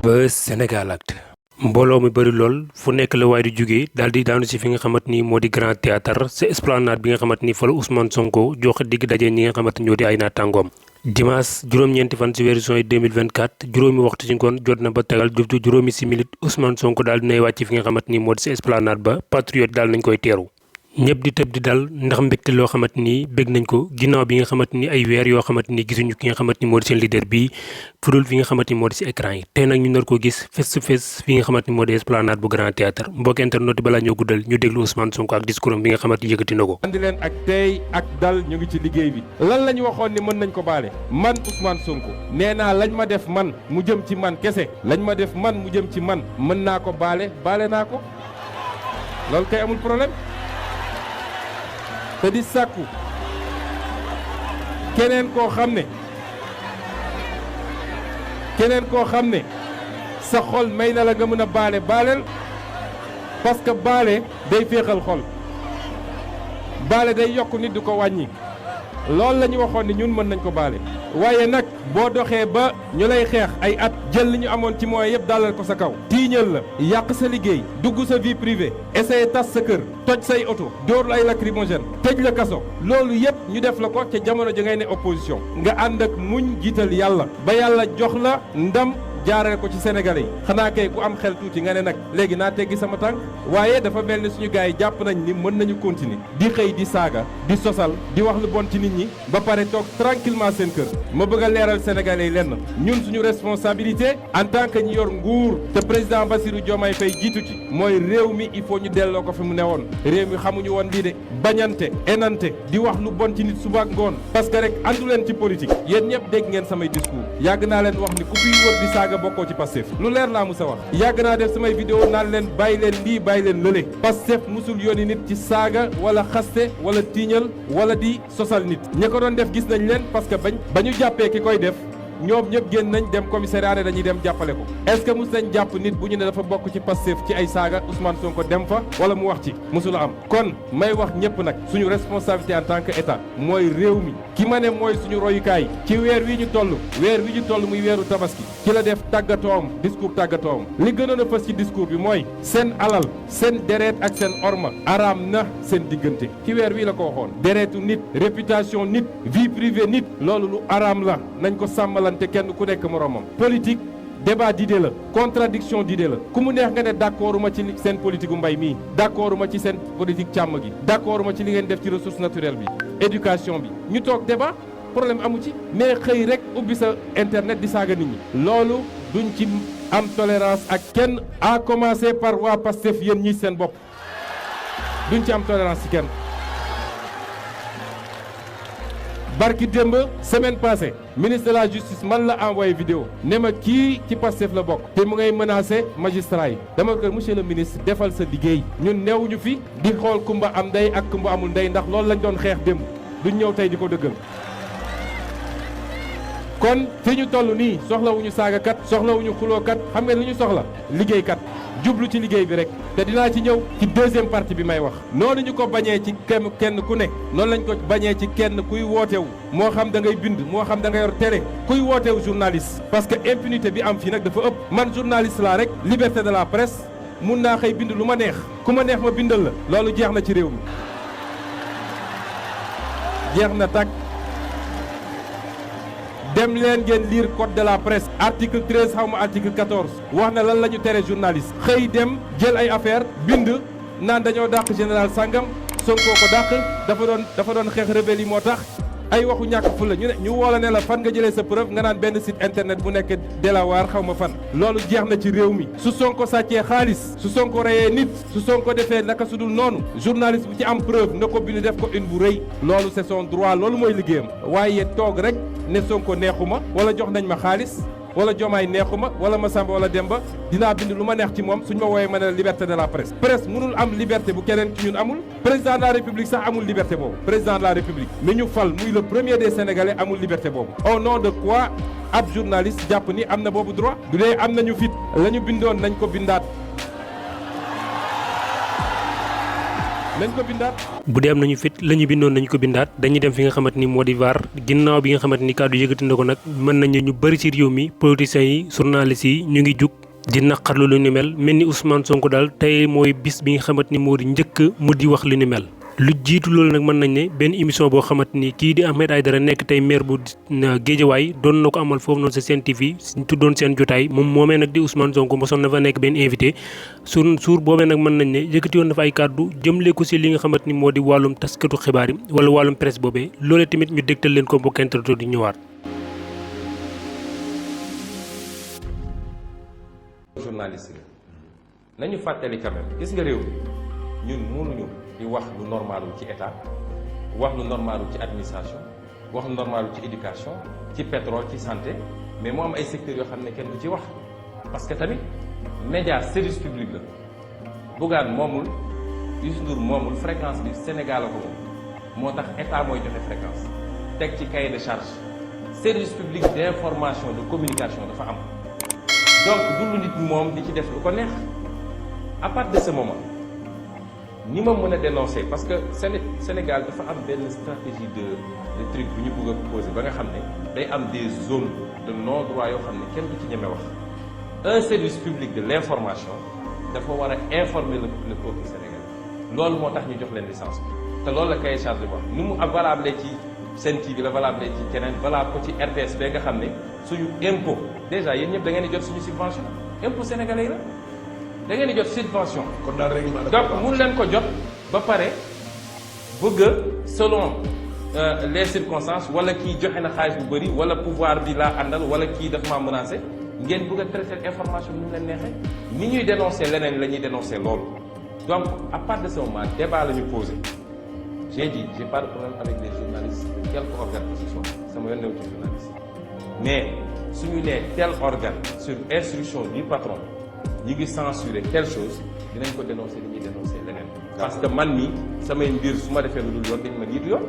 ba Sénégalactu mbooloo mi bëri lool fu nekk la waaye di jógee daal di daanu si fi nga xamante ni moo di Grand Théâtre sa esplanade bi nga xamante ni fa la Ousmane Sonko joxe digg daje ñi nga xamante ñoo di ay naataangoom. dimanche juróom-ñeenti fan si weeru juin 2024 juróomi waxtu ci ngoon jot na ba tegal juróomi simili Ousmane Sonko daal dinay wàcc fi nga xamante ni moo di sa esplanade ba patriote daal nañ koy teeru. ñëpp di tëb di dal ndax mbégte loo xamante ni bég nañ ko ginnaaw bi nga xamante ni ay weer yoo xamante ni gisuñu ki nga xamante ni moo di seen leader bi fudul fi nga xamante ni moo di si écran yi tey nag ñu nar koo gis face to face fi nga xamante ni moo di esplanade bu Grand Théâtre mbokk internet balaa ñoo guddal ñu déglu Ousmane Sonko ak discours am bi nga xamante ni yëkkati na ko. andi leen ak tey ak dal ñu ngi ci liggéey bi lan la ñu waxoon ni mën nañ ko baale man Ousmane Sonko nee naa lañ ma def man mu jëm ci man kese lañ ma def man mu jëm ci man mën naa ko baale naa ko loolu kay amul problème. te di sàkku keneen koo xam ne sa xol may na la nga mën a baaleel parce que baale day féexal xol baale day yokk nit du ko wàññi loolu la ñu waxoon ni ñun mën nañ ko baale waaye nag boo doxee ba ñu lay xeex ay at jël li ñu amoon ci moyens yëpp dalal ko sa kaw tiiñal la yàq sa liggéey dugg sa vie privée essayer tas sa kër toj say oto dóor la ay lacrymogène tëj la kaso loolu yëpp ñu def la ko ca jamono ji ngay ne opposition nga ànd ak muñ jiital yàlla ba yàlla jox la ndam jaarale ko ci Sénégalais yi xanaa kay ku am xel tuuti nga ne nag léegi naa teggi sama tànk waaye dafa mel ni suñu gars yi jàpp nañ ni mën nañu continuer di xëy di saaga di sosal di wax lu bon ci nit ñi ba pare toog tranquillement seen kër ma bëgg a leeral Sénégalais yi lenn ñun suñu responsabilité en tant que ñi yor nguur te président Bassirou Diomaye Faye jiitu ci mooy réew mi il faut ñu delloo ko fi mu newoon réew mi xamuñu woon lii de bañante enante di wax lu bon ci nit suba ak ngoon parce que rek andu leen ci politique yéen ñëpp dégg ngeen samay discours yàgg naa leen wax ni ku fiy wër di saaga bokkoo ci Pastef lu leer laa musa wax yàgg naa def samay vidéo naan leen bàyyi leen lii bàyyi leen lële Pastef musul yónni nit ci saaga wala xaste wala tiiñal wala di sosal nit ña ko doon def gis nañ leen parce que ba ñu jàppee ki koy def ñoom ñëpp génn nañ dem commissariat dañuy dem jàppale ko est-ce que mus nañ jàpp nit bu ñu ne dafa bokk ci Pastef ci ay saaga Ousmane Sonko dem fa wala mu wax ci musula am kon may wax ñëpp nag suñu responsabilité en tant que état mooy réew mi ki ma ne mooy suñu royukaay ci weer wi ñu toll muy weeru tabaski ci la def tàggatoom discours tàggatoom li gënoon a fës ci discours bi mooy seen alal seen deret ak seen orma araam na seen diggante ci weer wi la ko waxoon deretu nit réputation nit vie privée nit loolu lu araam la nañ ko sàmmalante kenn ku nekk moroomam politique débat d'idée la contradiction d'idée la ku mu neex nga ne d'accorduma ci seen politique u mbay mii d'accorduma ci seen politique càmm gi d'accorduma ci li ngeen def ci ressource naturelle bi éducation bi ñu toog débat problème amu ci mais xëy rek ubbi sa internet di saaga nit ñi loolu duñ ci am tolérance ak kenn à commencer par waa Pastef yéen ñi seen bopp duñ ci am tolérance ci kenn barki démb semaine passée ministre de la justice man la envoyé vidéo ne ma kii ci Pastef la bokk te mu ngay menacé magistrat yi dama ko monsieur le ministre defal sa liggéey ñun neewuñu fi di xool kumba am ndey ak kumba amul ndey ndax loolu lañ doon xeex démb duñ ñëw tey di ko dëggal kon fi ñu toll nii soxlawuñu saagakat soxlawuñu xulookat xam nga lu ñu soxla liggéeykat jublu ci liggéey bi rek te dinaa ci ñëw ci deuxième partie bi may wax noonu ñu ko bañee ci kenn ku ne noonu lañ ko bañee ci kenn kuy wootewu moo xam da ngay bind moo xam da nga yor télé kuy wootewu journaliste parce que impunité bi am fii nag dafa ëpp man journaliste laa rek liberté de la presse mun naa xëy bind lu ma neex ku ma neex ma bindal la loolu jeex na ci réew mi jeex na tàkk dem leen ngeen lire code de la presse article 13 xaw ma article 14 wax na lan la ñu tere journaliste xëy dem jël ay affaire bind naan dañoo dàq général sangam Sonko ko dàq dafa doon xeex rebelle yi moo tax ay waxu ñàkk fu la ñu woola ne la fan nga jëlee sa preuve nga naan benn site internet bu nekk Delaware xaw ma fan loolu jeex na ci réew mi su Sonko sàccee xaalis su Sonko reyee nit su Sonko defee naka su dul noonu journaliste bu ci am preuve na ko bind def ko une bu rëy loolu c'est son droit loolu mooy liggéeyam waaye toog rek ne Sonko neexuma wala jox nañ ma xaalis wala Diomaye neexuma wala Massamba wala Demba dinaa bind lu ma neex ci moom suñ ma wooyee ma ne la liberté de la presse presse mënul am liberté bu keneen ci ñun amul président de la république sax amul liberté boobu président de la république mi ñu fal muy le premier des sénégalais amul liberté boobu au nom de quoi ab journaliste jàpp ni am na boobu droit du dee am nañu fit la ñu bindoon nañ ko bindaat nañ ko bindaat. bu dee am nañu fit la ñu bindoon nañu ko bindaat dañuy dem fi nga xamante ni moo di VAR ginnaaw bi nga xamante ni kàddu yëkkati na ko nag mën nañu ñu bëri ci réew mi politiciens yi journalistes yi ñu ngi jug di naqarlu lu ni mel ni Ousmane Sonko daal tey mooy bis bi nga xamante ni moo di njëkk mu di wax lu ni mel. lu jiitu loolu nag mën nañ ne benn émission boo xamante ni kii di Ahmed Aïdara nekk tey maire bu Guédiawaye doon na ko amal foofu noonu sa Sen TV ñu tuddoon seen jotaay moom moomee nag di Ousmane Sonko mosoon na fa nekk benn invité suur boobee nag mën nañ ne yëkkati woon na fa ay kàddu jëmle ko si li nga xamante ni moo di wàllum taskatu xibaar yi wala wàllum presse boobee loolee tamit ñu dégtal leen ko mbokk internet di ñëwaat. journaliste la nañu fàttali quand même gis nga réew ñun mënuñu di wax lu normalul ci état wax lu normalul ci administration wax lu normalul ci éducation ci pétrole ci santé mais mu am ay secteurs yoo xam ne kenn du ci wax parce que tamit média service public la Bougane moomul Youssou Ndour moomul fréquence bi Sénégal la ko moom moo tax état mooy joxe fréquence teg ci cahier de charge service public d'information de communication dafa am donc du lu nit moom di ci def lu ko neex à partir de ce moment ni ma mën a dénoncer parce que Sénégal dafa am benn stratégie de truc bu ñu bëgg a poser ba nga xam ne day am des zones de non droit yoo xam ne kenn du ci ñeme wax un service public de l'information dafa war a informer le peuple sénégalais loolu moo tax ñu jox leen licence bi te loolu la cahier charge bi wax ni mu valable ci Sen TV la valable ci keneen valable ko ci RTS ba nga xam ne suñu impôt déjà yéen ñëpp da ngeen di jot suñu subvention impôt sénégalais la da ngeen di jot subvention. kon daal règlement donc mun leen ko jot ba pare bëgg selon les circonstances wala kii joxe na xaalis bu bëri wala pouvoir bi laa àndal wala kii daf maa menacé ngeen bëgg a traiter information bi ñu leen neexee ni ñuy dénoncer leneen la ñuy dénoncer loolu donc à partir de ce moment débat la ñu posé j'ai dit j'ai pas de problème avec les journalistes de quelque organe que ce soit sama yoon new ci journaliste mais suñu nee tel organe sur instruction du patron ñi ngi censurer telle chose dinañ ko dénoncer li ñuy dénoncer leneen parce que man mi samay mbir su ma defee lu dul yoon dañ ma niitu yoon.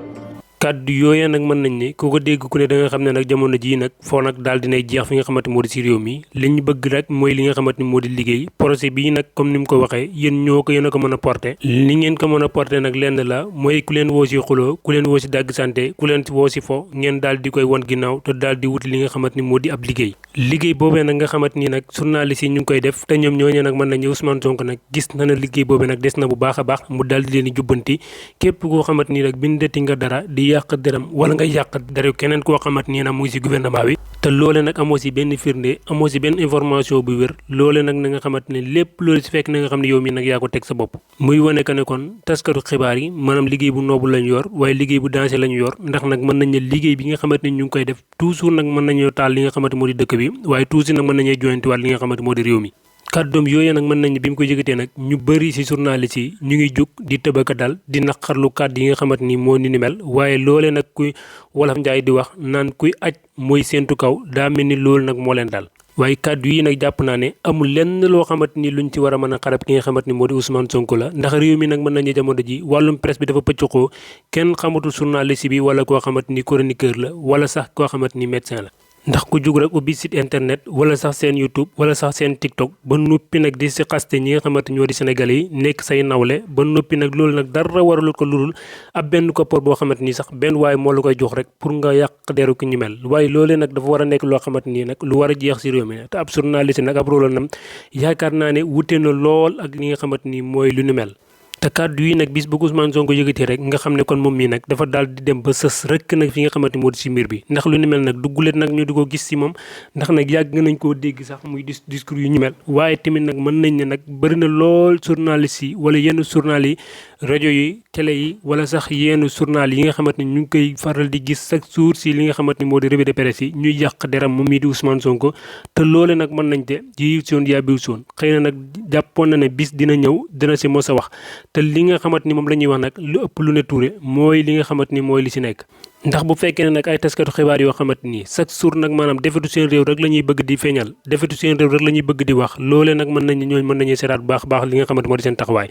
kàddu yooya nag mën nañ ne ku ko dégg ku ne da nga xam ne nag jamono jii nag foo nag daal dinay jeex fi nga xamante moo di si réew mi li ñu bëgg rek mooy li nga xamante ni moo di liggéey projet bii nag comme ni mu ko waxee yéen a ko mën a porter li ngeen ko mën a porter nag lenn la mooy ku leen woo si xuloo ku leen woo si dàgg santé ku leen woo si fo ngeen daal di koy won ginnaaw te daal di wut li nga xamante ni moo di ab liggéey boobee nag nga xamante ni nag journaliste yi ñu ngi koy def te ñoom ñooñee nag mën nañu Ousmane Sonko nag gis na ne liggéey boobee nag des na bu baax a baax mu daal di leen di jubbanti képp koo xamante ni nag bindati nga dara di yàq dërëm wala nga yàq dara keneen koo xamante ni nag mu ngi si gouvernement bi te loole nag amoo si benn firnde amoo si benn information bu wér loole nag na nga xamante ne lépp loolu si fekk na nga xam ne yow mii nag yaa ko teg sa bopp muy wane que ne kon taskatu xibaar yi maanaam liggéey bu noobu lañu yor waaye liggéey bu dansé lañu yor ndax nag mën nañ ne liggéey bi nga xamante ni ñu ngi koy def toujours nag mën nañoo taal li nga xamante moo di dëkk bi waaye toujours nag mën nañoo joyantiwaat li nga xamante moo di réew mi kàddoom yooyu nag mën nañ bi mu koy yëgatee nag ñu bëri ci journaliste yi ñu ngi jug di tëbaka dal di naqarlu kàddu yi nga xamante ni moo ni mel waaye loolee nag kuy wolof njaay di wax naan kuy aj mooy séentu kaw daa mel ni loolu nag moo leen dal waaye kàddu yi nag jàpp naa ne amul lenn loo xamante ni luñ ci war a mën a xarab ki nga xamante ni moo di Ousmane Sonko la ndax réew mi nag mën nañu jamono ji wàllum presse bi dafa pëccxoo kenn xamatul journaliste bi wala koo xamante ni chroniqueur la wala sax koo xamante ni médecin la ndax ku jug rek ubbi site internet wala sax seen YouTube wala sax seen TikTok ba noppi nag di si xaste ñi nga xamante ñoo di Sénégalais yi nekk say nawle ba noppi nag loolu nag dara waralul ko ludul ab benn koppar boo xamante ni sax benn waaye moo la koy jox rek pour nga yàq deru ki ñu mel waaye loolee nag dafa war a nekk loo xamante nii nag lu war a jeex si réew mi te ab journaliste nag ab rôle nam yaakaar naa ne wute na lool ak li nga xamante ni mooy lu ñu mel. te kàddu yi nag bis bu Ousmane Sonko yëgatee rek nga xam ne kon moom mii nag dafa daal di dem ba sës rek nag fi nga xamante moo di si mbir bi ndax lu ni mel nag duggulet nag ñu di ko gis si moom ndax nag yàgg nañ koo dégg sax muy discours yu ñu mel waaye tamit nag mën nañ ne nag bëri na lool journaliste yi wala yenn journal yi rajo yi télé yi wala sax yenn journal yi nga xamante ni ñu ngi koy faral di gis chaque jour si li nga xamante ni moo di revue de presse yi ñuy yàq deram moom mii di Ousmane Sonko te loole nag mën nañ te ji soon yàbbiw soon xëy na nag jàppoon na ne bis dina ñëw dina si mos a wax te li nga xamante ni moom la ñuy wax nag lu ëpp lu ne tuure mooy li nga xamante ni mooy li si nekk ndax bu fekkee ne nag ay taskatu xibaar yoo xamante ni chaque jour nag maanaam defetu seen réew rek la ñuy bëgg di feeñal defetu seen réew rek la ñuy bëgg di wax loolee nag mën nañ ñooñu mën nañuy seetaat bu baax baax li nga xamante moo di seen taxawaay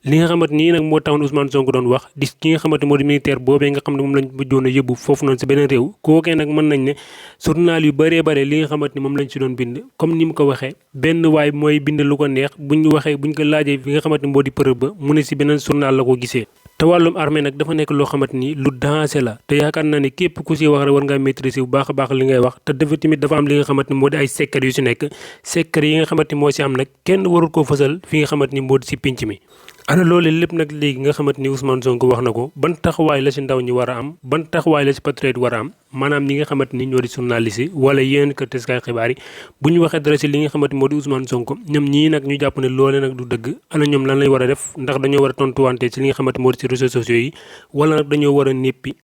li nga xamante nii nag moo taxoon Ousmane Sonko doon wax di ki nga xamante moo di militaire boobee nga xam ne moom lañ bëggoon a yóbbu foofu noonu si beneen réew kookee nag mën nañ ne journal yu bëree bare li nga xamante ni moom lañ si doon bind comme ni mu ko waxee benn waay mooy bind lu ko neex buñ ko laajee fi nga xamante ni moo di preuve ba mu ne si beneen journal la ko gisee te wàllum armée nag dafa nekk loo xamante ni lu dansé la te yaakaar naa ne képp ku si wax rek war ngaa maîtriser bu baax a baax li ngay wax te dafa tamit dafa am li nga xamante ni moo di ay secret yu si nekk secret yi nga xamante ni moo si am nag kenn warul koo fësal fi nga xamante ni moo di si pinc mi. ana loolu lépp nag léegi nga xamante ni Ousmane Sonko wax na ko ban taxawaay la si ndaw ñi war a am ban taxawaay la si patriote war a am maanaam ñi nga xamante ni ñoo di journaliste yi wala yeneen kër taskay xibaar yi bu ñu waxee dara si li nga xamante moo di Ousmane Sonko ñoom ñii nag ñu jàpp ne loole nag du dëgg ana ñoom lan lañ war a def ndax dañoo war a tontuwante si li nga xamante moo di si réseaux sociaux yi wala nag dañoo war a néppi